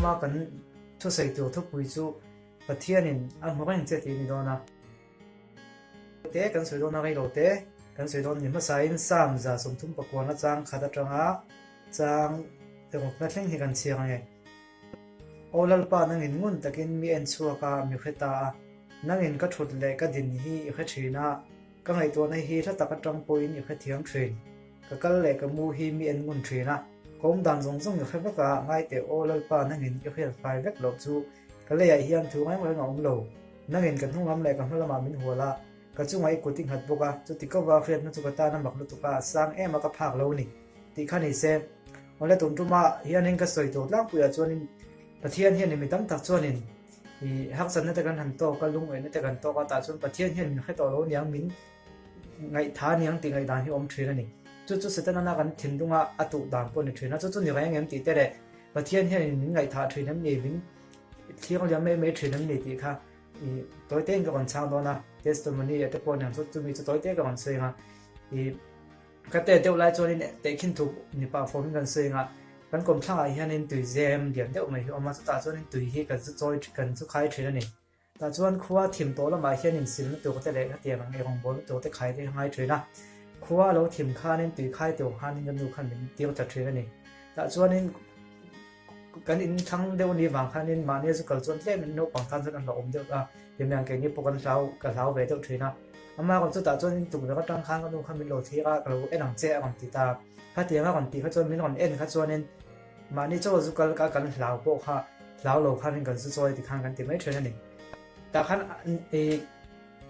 tuma kan thusawi tur thupui chu Pathianin a hmu reng che tih a ni dawn a. Te kan sawi dawn a rei lo te kan sawi dawn ni hmasain Psalm 39 chang khat atanga chang rukna thleng hi kan chhiar ange. Aw Lalpa nangin ngun takin mi en chhuak a, mi hre ta a, nangin ka thut leh ka din hi i hre thin a, ka ngaihtuahna hi hla tak atang pawhin i hrethiam thin. Ka kal leh ka mu hi mi en ngun thin a, ka awm dan zawng zawng i hre vek a, ngai teh aw Lalpa nangin i hriat fai vek loh chu ka leiah hian thu reng reng a awm lo. Nangin ka hnung lam leh ka hma lamah min hual a, ka chungah i kut i nghat bawk a, chuti kova hriatna chu ka tan a mak lutuk a, a sang em a ka phak lo ni tih kha ni se. Awle tun tuma hianin ka sawi tur tlangpuiah chuanin Pathian hianin mi tam tak chuanin i harsatna te kan han tawk a, lungaihna te kan tawk a, tah chuan Pathian hian min hre tawh lo niang, min ngaihtha niang tih ngaihdan hi awm thin a ni. Chu chu Setana kan thinlunga a tuh dan pawh a ni thin a, chu chu ni reng em tih te leh Pathian hianin min ngaihthah thin em ni, min thlir liam mai mai thin em ni tih kha i tawi tein ka rawn chhang dawn a, testimony a te pawh niang chu chumi chu tawi te ka rawn sawi ang a, i ka tet deuh lai chuanin tehkhin thup ni pah fawmin kan sawi ang a, kan kawmthlangah hianin tui zem lian deuh mai hi a awm a, chutah chuanin tui hi kan zu chawi kan zu khai thin a ni. Tah chuan khua thim tawh lamah hian insilna tur te leh hetiang ang eirawngbawl tur te khai te ngai thin a. Khua a lo thim khanin tui khai tur khanin ka nu khan min tir ta thin a ni. Tah chuanin kan in thlang deuh ni vang khanin mahni zu kal chuan tlemin naupang tan chuan a hlauhawm deuh a, hemi keini pawh kan hlau ka hlau ve deuh thin a. Amah erawh chutah chuan in tukverh atang khan ka nu khan min lo thlir a, ka lo en ang che a rawn ti ta. Khatiang a rawn tih kha chuan min rawn en kha chuanin Mahni chaw zu kal ka kan hlau pawh kha hlau lo khanin kan zu chawi ti khan kan ti mai thin a ni. Tah khan i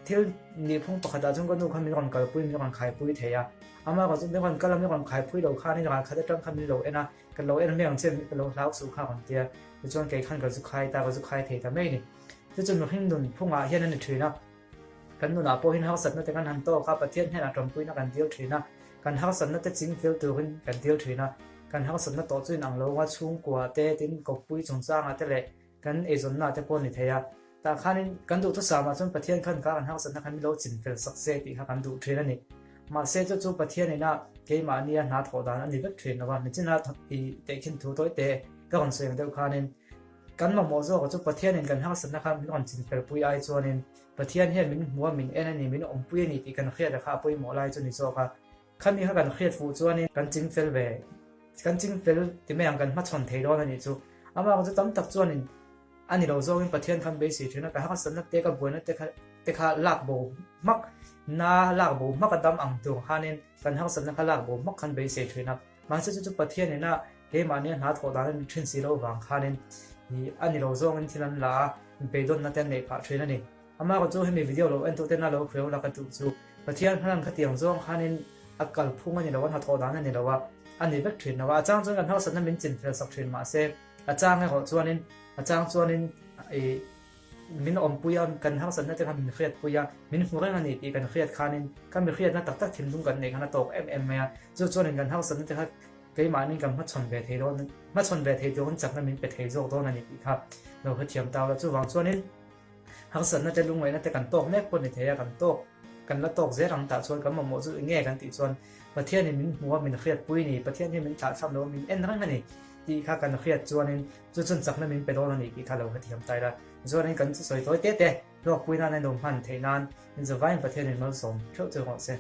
thil nihphung pakhatah chuan ka nu khan min rawn kalpui min rawn khaipui thei a, amah erawh chu min rawn kal a min rawn khaipui lo khanin ral khat atang khan min lo en a, ka lo en mai ang che ka lo hlau suh kha a rawn ti a, tichuan kei khan ka zu khai ta ka zu khai thei ta mai a ni. Chu chu mihring nun phungah hian a ni thin a. Kan nunah pawh hian harsatna te kan han tawk a, Pathian hnenah tanpuina kan dil thin a, kan harsatna te ching fel turin kan dil thin a, kan harsatna tawh chu inang lo a, chhungkua te, tin kawppui chungchangah te leh kan eizawnnaah te pawh a ni thei a. Tah khanin kan duhthusamah chuan Pathian khan kha kan harsatna khan min lo chin fel sak se tih kha kan duh thin a ni. Mahse chu chu Pathian ina keimahnia hna thawh dan a ni vek thin lo a, nichina i tehkhin thu tawi te ka rawn sawi ang deuh khanin Kan mamawh zawkah chu Pathianin kan harsatna kha min rawn chinfelpui ai chuanin Pathian hian min hmu a, min en a ni, min awmpui a ni tih kan hriat a kha a pawimawh lai chu ni zawk a. Khami kha kan hriat fuh chuanin kan chingfel ve, kan chingfel ti mai ang kan hmachhawn thei dawn a nih chu. Amah chu tam tak chuanin a ni lo zawngin Pathian khan beisei thin a, ka harsatna te ka buaina te kha te kha lak bo hmak na lak bo hmak a dam ang tur khanin kan harsatna kha lak bo hmak khan beisei thin a. Mahse chu chu Pathianin a Keimahni a hna thawh dan a ni thin si lo vang khanin ih a ni lo zawngin thil an la a, beidawnna te an neih phah thin a ni. Amah erawh chu hemi video lo entute na lo hreu la ka duh chu Pathian hmalam khatiang zawng khanin a kalphung a ni lo a, hna thawh dan a ni lo a, a ni vek thin lo a. A chang chuan kan harsatna min chinfel sak thin mahse a chang erawh chuanin a chang chuanin ih min awmpui a, kan harsatna te kha min hriatpui a, min hmu reng a ni tih kan hriat khanin kan mi hriatna tak tak thinlung kan neih khan a tawk em em mai a, chu chuanin kan harsatna te kha Keimahni kan hmachhawn ve thei dawn, hmachhawn ve thei turin chakna min pe thei zawk dawn a ni tih kha lo hrethiam ta ula. Chuvang chuanin harsatna te lungngaihna te kan tawk mek pawh ni thei a, kan tawk, kan la tawk zel ang tah chuan kan mamawh chu eng nge kan tih chuan Pathianin min hmu a, min hriatpui ni, Pathian hi min thlahthlam lo a, min en reng a ni tih kha kan hriat chuanin chu chuan chakna min pe dawn a ni tih kha lo hrethiam ta ila. Chuanin kan sawi tawi te te hlawkpui nan a inawm hman theih nan inzavain Pathianin malsawm theuh chu rawh se.